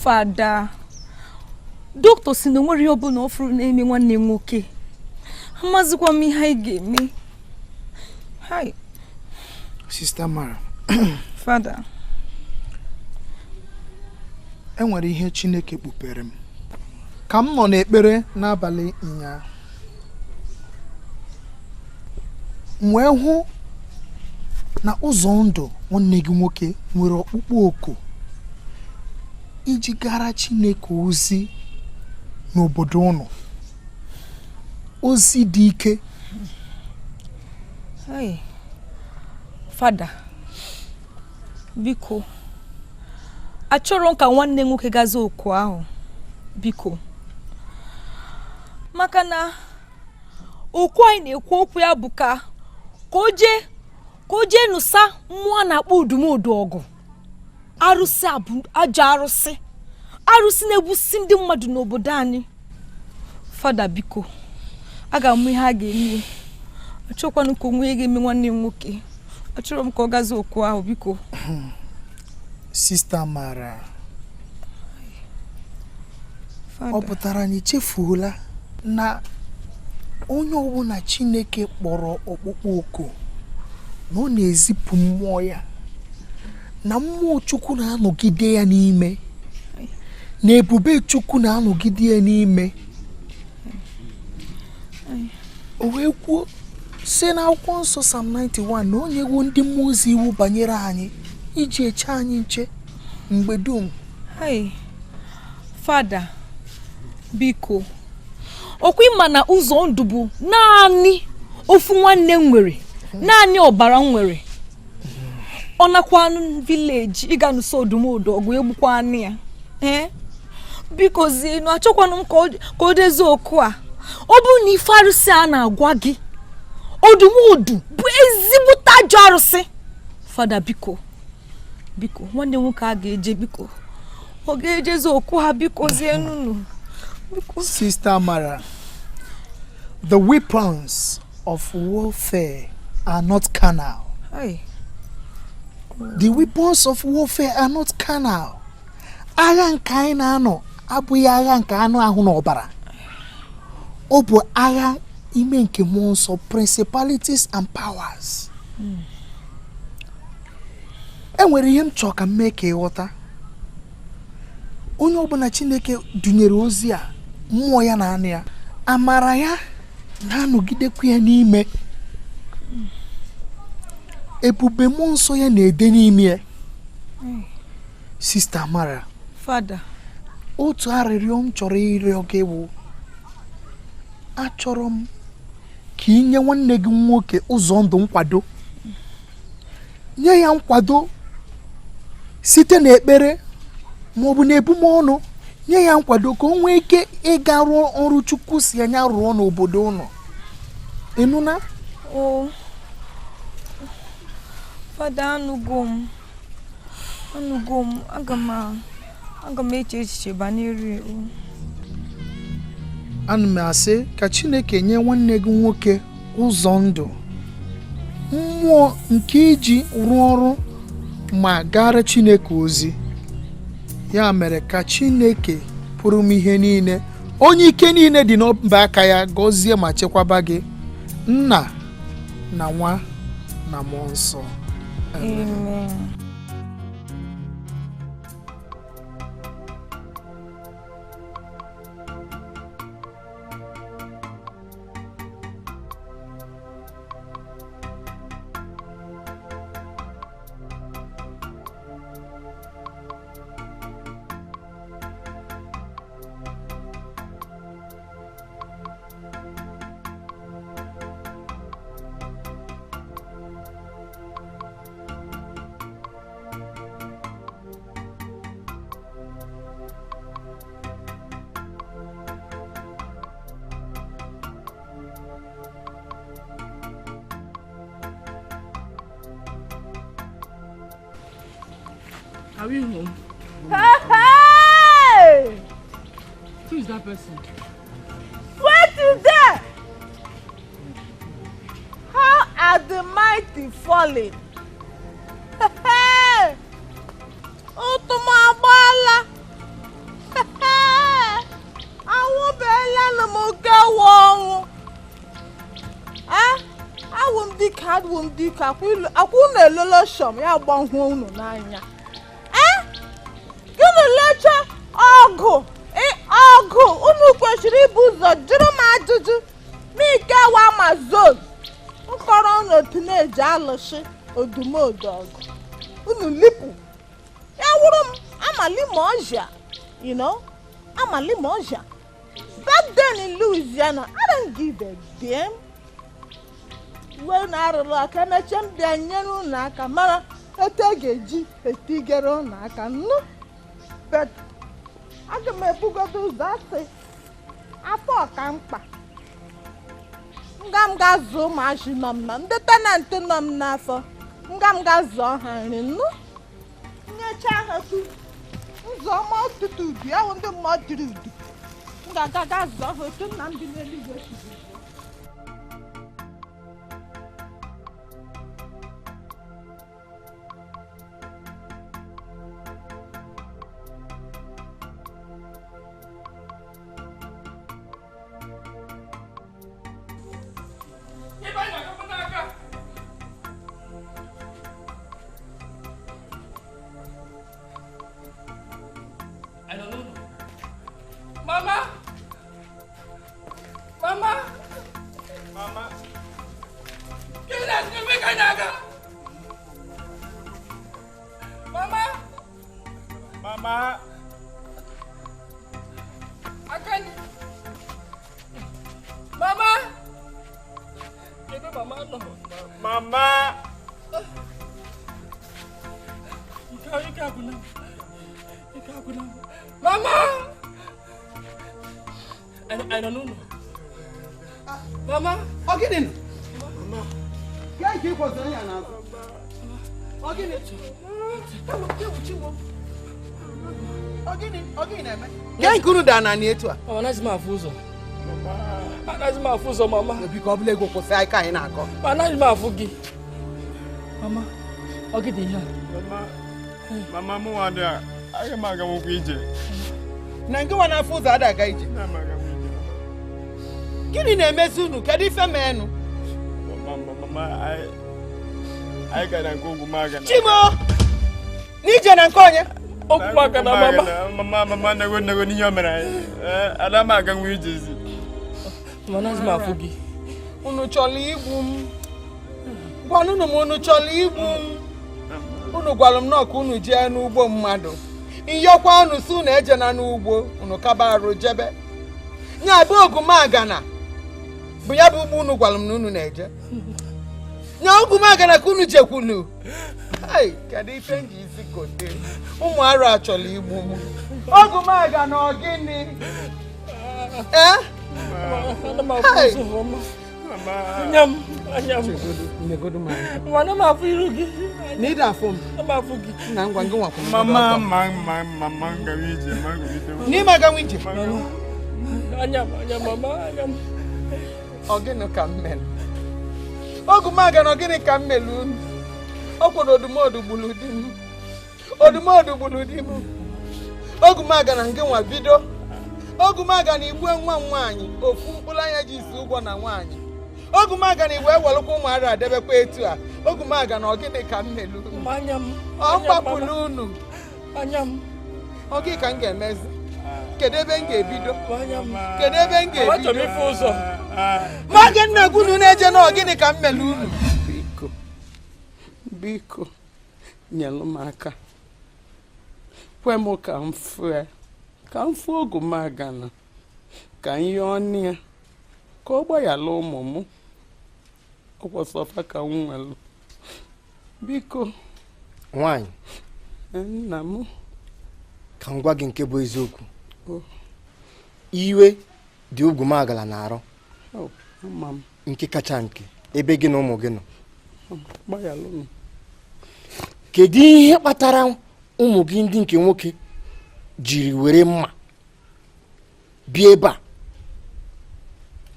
Fada, dọkịta sị na o nwerọ ihe ọbụla ọ fụrụ na-eme nwanne m nwoke. Amazikwa m ihe anyị ga-eme. Hi. Sista Amara. Fada. E nwere ihe Chineke kpupere m ka m nọ n'ekpere n'abalị ụnyaa. M wee hụ na Ụzọndụ nwanne gị nwoke nwere ọkpụkpọ oku iji gara Chineke ozi n'obodo ụnụ, ozi dị ike. Fada, biko achọrọ m ka nwanne nwoke gaa zaa oku ahụ, biko, maka na oku anyị na-ekwu okwu ya bụ ka ka o jee nụsa mmụọ a na-akpọ odumodu ọgụ. Arụsị a bụ ajọ arụsị, arụsị na-egbusi ndị mmadụ n'obodo anyị. Fada, biko, a ga-amụ ihe a ga-eme. Achọkwanụ ka o nwee ihe ga-eme nwanne m nwoke. Achọrọ m ka ọ gaa zaa oku ahụ, biko. Sista Amara, ọ pụtara na i chefuola na onye ọbụla Chineke kpọrọ ọkpụkpọ oku na ọ na-ezipụ mmụọ ya, na mmụọ Chukwu na-anọgide ya n'ime, na ebube Chukwu na-anọgide ya n'ime. O wee kwuo sị n'akwụkwọ nsọ Psalm 91 na o nyewo ndị mmụọ ozi iwu banyere anyị iji eche anyị nche mgbe dum. Fada, biko, ọkwa ị ma na Ụzọndụ bụ naanị ofu nwanne m nwere, naanị ọbara m nwere. Ọ nakwanụ village ịga nụso odumodu ọgụ, egbukwanụ ya. Ee, biko zienụ, achọkwanụ m ka o jee zaa oku a. Ọ bụrụ na ife arụsị a na-agwa gị, odumodu bụ ezigbote ajọ arụsị. Fada, biko, biko, nwanne nwoke a ga-eje, biko, ọ ga-eje zaa oku ha, biko zienụ, biko. Sister Amara, the weapons of warfare are not carnal. Hey. The weapons of warfare are not carnal. Agha nke anyị na-anọ abụghị agha nke anụ ahụ na ọbara. Ọ bụ agha ime nke mmụọ nsọ, principalities and powers. E nwere ihe m chọrọ ka m mee ka ị ghọta. Onye ọbụla Chineke dunyere ozi a, mmụọ ya na-anụ ya, amara ya na-anọgidekwa ya n'ime, ebube mmụọ nsọ ya na-ede n'ime ya. Sista Amara, Fada, otu arịrịọ m chọrọ ịrịọ gị bụ, achọrọ m ka ị nye nwanne gị nwoke Ụzọndụ nkwado. Nye ya nkwado site n'ekpere maọbụ n'ebumọnụ. Nye ya nkwado ka o nwee ike ịga rụọ ọrụ Chukwu sị ya rụọ n'obodo ụnụ. Ị nụna? O Fada, anụgo m, anụgo m. Aga m eche echiche banyere. Ana m asị ka Chineke nye nwanne gị nwoke Ụzọndụ mmụọ nke iji rụọ ọrụ ma gara Chineke ozi. Ya mere ka Chineke pụrụ ime ihe niile, onye ike niile dị n'ọba aka ya, gọzie ma chekwaba gị, Nna na Nwa na Mmụọ Nsọ. Amen. Are we home? Hey! Who is that person? What is there? How are the mighty fallen? Hey! Ụtụm agbaala. Adwụ ndị ike akwụ unu elele shọm ya gbanwuo unu n'anya. Gịnị lecha ọgụ ọgụ unu kwesịrị ibu ụzọ jụrụ m ajụjụ ma ikewa Amazon nkọrọ unu otu na-eji alụsị odumodu ọgụ unu lipụ ya wụrụ m amalimoja, you know, amalimoja. Back then in Louisiana, I don't give a damn. Uwe unu arụrụ aka emechie m bịa nyere unu aka mara etu e ga-eji etigere unu aka nnu. But aga m ebugodo ụzọ asị afọ ọka mkpa nga m ga zụọ ụmụazị nọ m na ndị tenantị nọ m n'afọ nga m ga zụọ ha nri nnu nyecha ha tu nzọ ma ọtụtụ udu ya wụ ndị mmụọ dịrị udu m ga-aga ga zụọ ha otu nna m dị n'eluigwe siri. Mama! Mama! Mama! Mama! Mama! Akani! Mama! Mama no. Mama! Mama! I don't know. Mama! Ogini! Mama! Mama, Mama, Mama, mama, I am a na nke nwa na-afụ ụzọ ada aga ije. Gịnị na-emezi unu? Kedu ife meenụ? Anyị gara nke Ogwumagana. Chimo! N'ije na nke onye? Ogwumagana, mama. Mama, mama, nego nego n'ihe o mere anyị. Ada m aga nwa ije ezi. Mama, anaghị m afụ gị. Unu chọrọ igbu m? Gwanụnụ m unu chọrọ igbu m? Unu gwara m nọọ ka unu jee n'ugbo mmadụ. Iyọkwa unu si unu ejena n'ugbo, unu kaba arụ jebe. Nya bụ Ogwumagana bụ ya bụ ugbo unu gwara m na unu na-eje. Nya Ogwumagana ka unu jekwulu. Ai, kedu ife m ji isi kote? Ụmụ arụ achọrọ igbu m. Ogwumagana ọ gịnị? Eh? Anya m, anya m. Mama, m afụ iru gị. Na ịda afụ m. M afụ gị. Na ngwa ngị nwakwa. Mama, mama, mama, ngawa ije, mama ije. N'ime agawa ije. Anya m, anya mama, anya m. Ọ gịnị ka m mere? Ogwumagana ọ gịnị ka m mere unu? Ọ kwụrụ odumodu gburu di m. Odumodu gburu di m. Ogwumagana ngị nwa bido. Ogwumagana igbue nwa m nwaanyị ofu mkpụrụ anya ji isi ụgwọ na nwaanyị. Ogwumagana iwe welụkwa ụmụ arụ adebekwa etu a. Ogwumagana ọ gịnị ka m mere unu? Ọ mgbapụrụ unu. Ọ gịnị ka m ga-emezi? Kedu ebe m ga-ebido? Kedu ebe m ga-ebido? Ma gị nna gị unu na-eje na ọ gịnị ka m mere unu? Biko, biko, nyelụ m aka. Kwe m ka m fue, ka m fụọ Ogwumagana, ka m yọọ ọnụ ya, ka ọ gbaghara ụmụ m. Ọkwọsọfa ka m nwelụ. Biko. Nwaanyị. Nna m. Ka m gwa gị nke bụ eziokwu. Iwe dị Ogwumagana na-arụ. Nke kacha nke ebe gị na ụmụ gị nọ. Kedu ihe kpatara ụmụ gị ndị nke nwoke jiri were mma bịa ebe a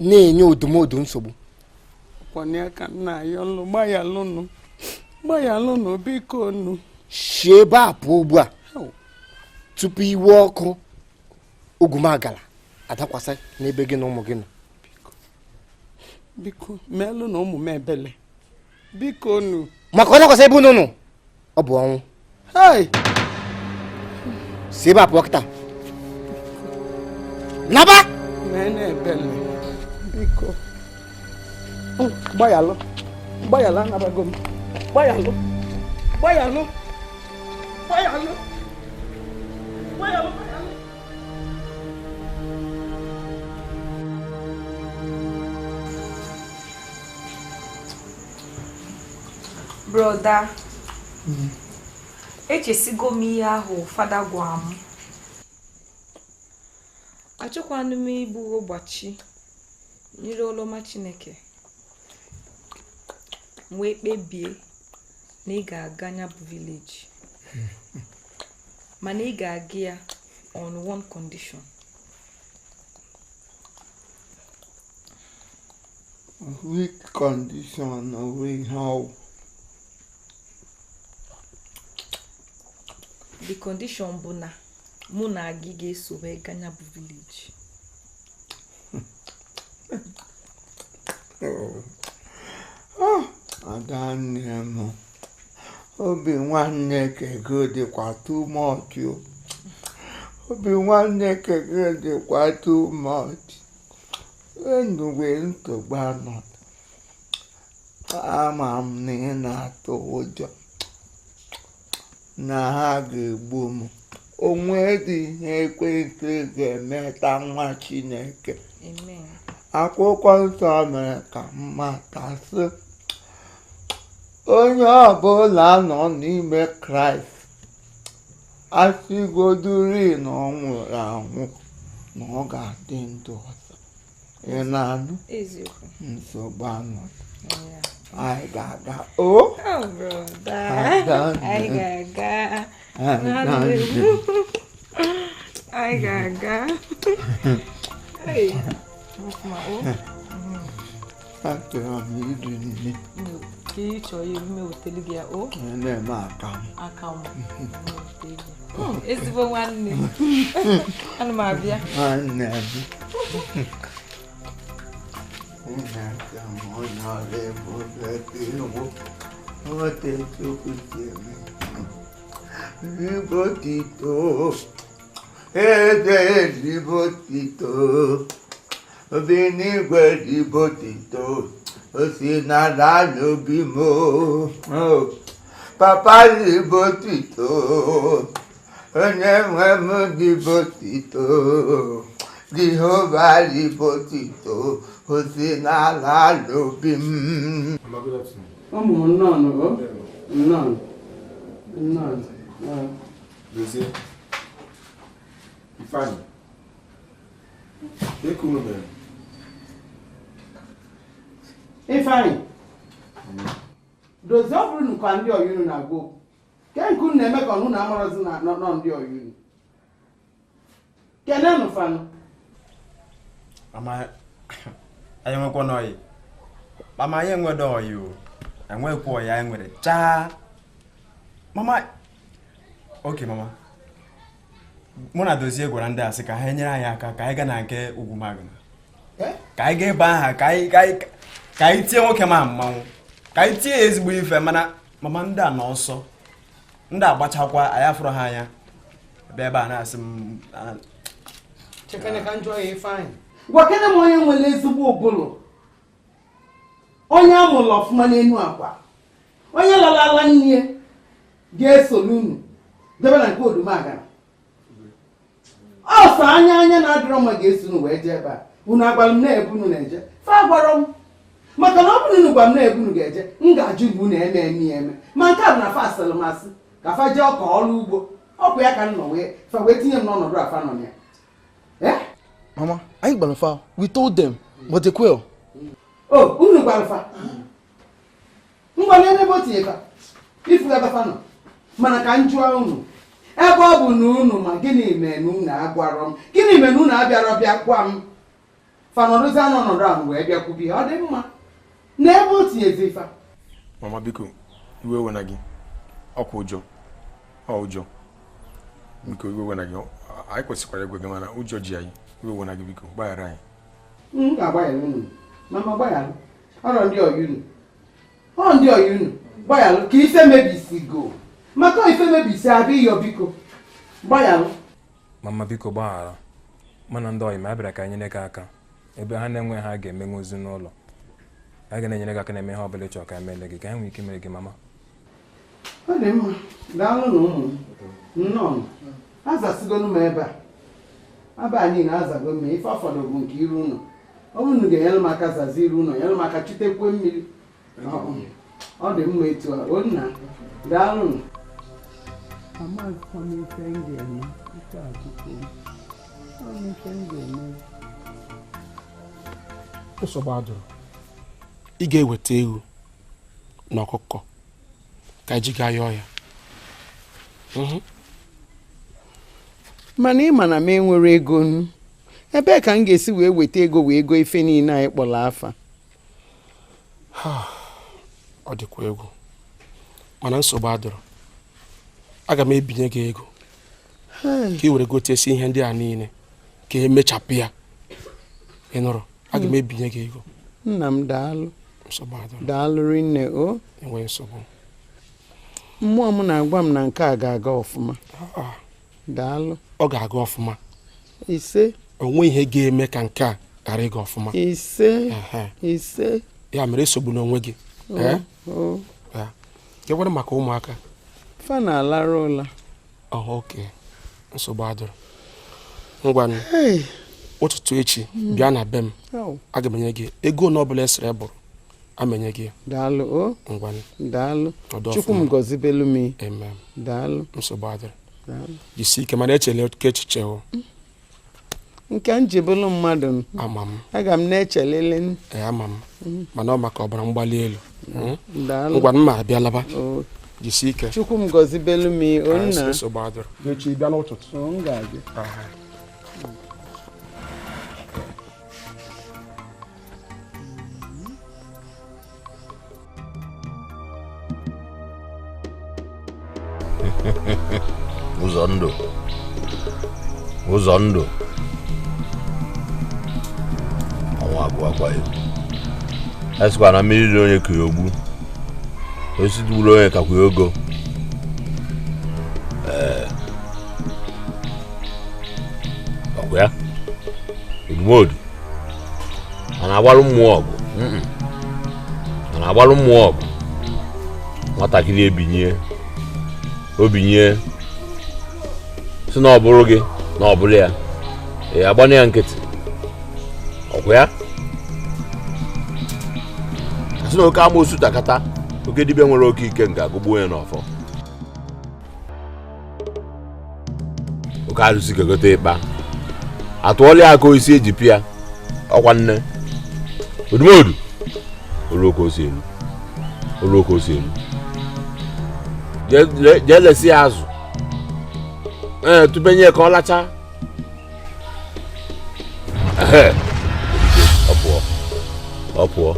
na-enye odumodu nsogbu? Gbayalụnụ biko nụ. Si ebe a pụọ ugbu a tupu iwe ọkụ Ogwumagana adakwasị n'ebe gị na ụmụ gị nọ. Biko meelụ na ụmụ m ebele. Biko nu. Maka ọ dakwasị ebe unu nọ, ọ bụ ọnwụ. Hey! Si ebe a pụọ kịta. Naba! Mene ebele. Biko. Gbayalụ. Gbayalụ anabago m. Gbayalụ. Gbayalụ. Gbayalụ. Gbayalụ. Broda, echesigo m ihe ahụ fada gwa m. Achọkwanụ m ịbụ ụbọchị nyere ọlụọma Chineke. M wee kpebie na ị ga-aga ya bụ village. Mana ị ga-aga ya on one condition. Which condition are we how? The condition bụ na mụ na gị ga-eso wee gaa ya bụ village. Oh, Adanne m, obi nwanne kego dịkwa too much o. Obi nwanne kego dịkwa too much. Enugbe nsogbu anọ. Ama m na ị na-atụ ụjọ na ha ga-egbu m. Onwe dị ihe ekwentị ga-emeta nwa Chineke. Amen. Akwụkwọ nsọ mere ka m mata sị, onye ọbụla nọ n'ime Kraịst asịgoduri na ọ nwụrụ anwụ na ọ ga-adị ndụ ọzọ. Ị na-anụ? Eziokwu. Nsogbu anọ. Yeah. Anyị ga-aga. O? Oh, brother. Anyị ga-aga. Anyị ga-aga. Hey. Achọrọ m iri nri. Ka ị chọrọ ime otelu gị ya o? Na-eme akamụ. Akamụ. Ezigbo nwanne. Ana m abịa. Nwanne m. Chineke m nọrọ ebube gị wụ. Ote Chukwu si eme. Igbo tito. Eze ezigbo tito. Obi n'igwe ezigbo tito. O si n'ala n'obi m o. Papa ezigbo tito. Onye nwe m ezigbo tito. Jehova ezigbo tito. O si n'ala n'obi m. Ụmụ m nnọọ o. Nnọọ. Nnọọ. Dozie. Ifeanyị. Eke unu mere? Ifeanyị. Dozie ọ bụrụ nkwa ndị ọyị unu na-agwa okwu. Ke nke unu na-eme ka unu amarozi na nọ ndị ọyị unu. Kenenụ fanụ. Mama, anyị nwekwa n'ọyị. Mama, anyị enwedo ọyị o. Enwekwa ọyị anyị nwere chaa. Mama, okay mama. Mụ na Dozie gwara ndị a sị ka ha nyere anyị aka ka anyị gaa na nke Ugwumagana. Ka anyị gaa ebe ahụ ka anyị tie nwoke ma mmanwụ. Ka anyị tie ya ezigbo ife mana mama ndị a nọ ọsọ. Ndị agbachakwa anyị afụrụ ha anya. Bịa ebe a na-asị m Chekene ka njọ ya Ifeanyị. Gwa kene m onye nwere ezigbo ụbụrụ. Onye amụrụ ọfụma n'enu akwa. Onye lalala nne ga-eso n'unu debe na nke Odumagana. Ọsọ anya anya na-adịrọ mma ga-eso unu wee jee ebe a. Unu agwara m na-ebu unu na-eje. Fa gwara m. Maka na ọ bụrụ unu gwa m na-ebu unu ga-eje, m ga-ajụ mgbe unu eme eme ya eme. Ma nke a bụ na fa asịrị m asị ka fa jee ọkọ ọrụ ugbo. Ọ bụ ya ka m nọ wee fa wee tinye m n'ọnọdụ afa nọ na ya. Mama, anyị gbara fa. We told them, but they quail. Oh, unu gwara fa. Ngwa n'ebe o tinye fa. Ifu ebe fa nọ. Mana ka m jụọ unu. Ebe ọ bụ na unu ma gịnị mere na unu agwarọ m? Gịnị mere na unu abịarọ bịa gwa m? Fa nọrọzie n'ọnọdụ ahụ wee bịakwubi ọ dị mma. N'ebe o tinyezi fa. Mama biko, iwe wena gị. Ọkwa ụjọ. Ọ ụjọ. Biko iwe wena gị. Anyị kwesịkwara ịgwa gị mana ụjọ ji anyị. Iwe wena gị biko, gbaghara anyị. M ga-agbaghara unu. Mama gbaghara. Ọrọ ndị ọyị unu. Ọ ndị ọyị unu gbayalụ ka ife mebisigo maka ife mebisi abịa ịyọ biko gbayalụ. Mama biko gbaghara mana ndị ọyị ma abịara ka anyị nyere gị aka ebe ha na-enwe ha ga-emenwe ozi n'ụlọ a ga na-enyere gị aka na-eme ihe ọ bụla ị chọrọ ka emele gị ka anyị nwee ike mere gị mama. Ọ dị mma, daalụ na ụmụ m nnọọ azasigonu m ebe a aba anyị na-azago m ife afọdụ bụ nke iru ụlọ ọ bụrụ na ga-enyere m aka zazi iru ụlọ nyere m aka chitekwe mmiri. Ọ dị mma etu a o nna daalụ. Amaghịkwa m ife m ga-eme ife achụkwu m ife m ga-eme. Nsogbu adụrụ, ị ga-eweta ewu na ọkụkọ ka ji gaa yọọ ya. Mana ị ma na m enwere ego nụ, ebee ka m ga-esi wee weta ego wee go ife niile anyị kpọrọ afa? Ọ dịkwa egwu mana nsogbu adụrụ, aga m ebinye gị ego ka ị were gotesi ihe ndị a niile ka emechapụ ya. Ị nụrụ? Aga m ebinye gị ego. Nna m daalụ. Daalụ rinne o. Enweghị nsogbu. Mmụọ m na-agwa m na nke a ga-aga ọfụma. Daalụ. Ọ ga-aga ọfụma. Ise. O nwe ihe ga-eme ka nke a ghara ịga ọfụma. Ise. Ise. Ya mere esogbula onwe gị. Ke gwara maka ụmụaka? Fa na-alarụ ụla. Oke. Nsogbu adịrọ. Ngwanụ. Ụtụtụ echi bịa na be m. Aga m enye gị ego na ọbụla esere bụrụ amenye gị. Daalụ o. Ngwanụ. Daalụ. Chukwu m gọzibelu m. Amen. Daalụ. Nsogbu adịrọ. Jisie ike mana echele oke echiche o. Nke m jibụlụ mmadụ. Ama m. Aga m na-echelele. Ee, ama m. Mana ọ maka ọbara mgbali elu. Daalụ. Ngwanụ m abịalaba. Jisie ike. Chukwu m gọzibelu m o nna. Nsogbu adịrọ. Echi bịa n'ụtụtụ. O m ga-abịa. Ụzọ ndụ, ụzọ ndụ, ọnwa abụọ akwa egwu. A sịkwa na mmiri dị onye ka ya ogbu, osisi gburu onye kakwa ya ogo. Ee, ọgụ ya Odumodu a na-agbalụ mmụọ ọgụ, a na-agbalụ mmụọ ọgụ. Nwatakịrị ebinye obinye si na ọ bụrụ gị na ọ bụrụ ya, ee, agbana ya nkịtị. Ọkwa ya si na oke amoosu takata oke dibịa nwere oke ike nga agụgbuo ya n'ọfọ. Oke arụsị kegote ịkpa atụọla ya aka osisi eji pịa ọkwa nne. Odumodu olu oke osi elu, olu oke osi elu. Jee lesi ya azụ. Ee, tupenye ka ọ lacha. Ọ pụọ, ọ pụọ.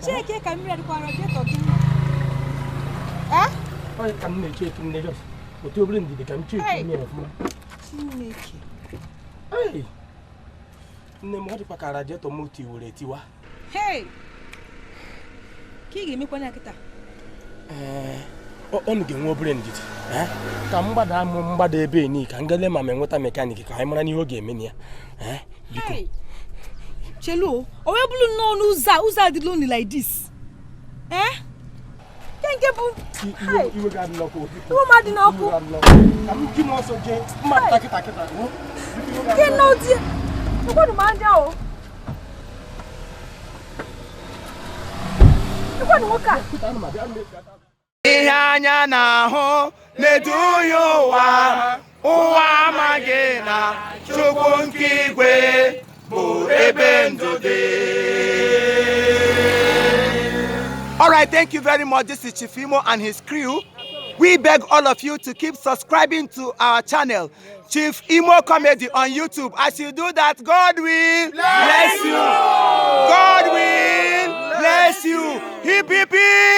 Cheke ka mmiri adịkwa radiator gị. Otu obere ndidi ka m cheki ime ọfụma. Chineke. Hey! Nne m, ọ dịkwa ka radiator m tiwere etiwa. Hey! Ka ị ga-emekwa ya kịta? Ee, ọnụ ga-enwe obere ndidi. Eh, ka m gbada m mgbada ebe ni ka m gale ma m enweta mechanic ka anyị mara n'ihe ọ ga-eme na ya. Eh, biko. Hey! Chelu o, o wee bụrụ nnọọ n'ụzọ a, ụzọ a dị lonely like this. Eh? Nke nke bụ Iwe iwe ga-adị n'ọkụ. Biko. Iwe m adị n'ọkụ. Iwe ga-adị n'ọkụ. Ka m ji m ọsọ jee mma kịta kịta. Hụ? Biko, iwe Nke ga-adị nnọọ dị. Ekwenụ m anya o. Ekwenụ nwoke a. Ihe anya na-ahụ na-eduhie ụwa, ụwa amaghị na Chukwu nke igwe bụ ebe ndụ dị. All right, thank you very much. This is Chief Imo and his crew. We beg all of you to keep subscribing to our channel, Chief Imo Comedy on YouTube. As you do that, God will bless you. God will bless you. Hip, hip, hip.